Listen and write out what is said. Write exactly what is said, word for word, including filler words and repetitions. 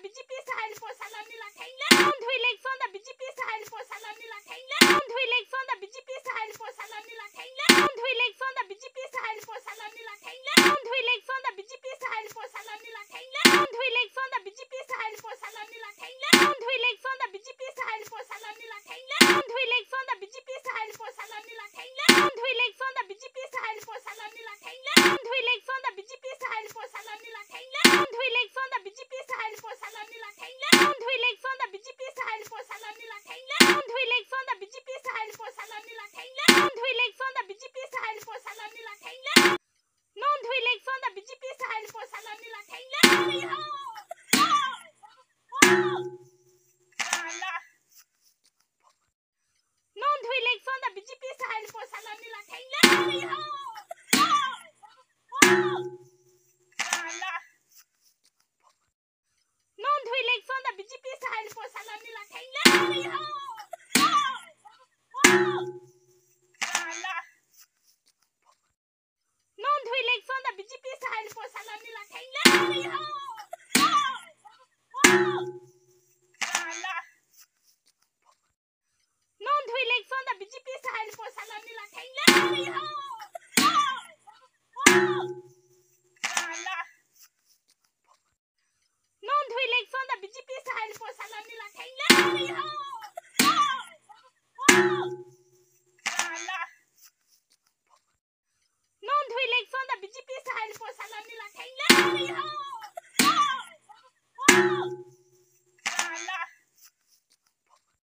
B J P sahai poisa la nila thengle. Round two election ta B J P sahai poisa la nila thengle. Round two election ta B J P sahai poisa la nila thengle. Round two election ta B J P sahai poisa la nila thengle. Round two election ta B J P sahai poisa la nila thengle. Round two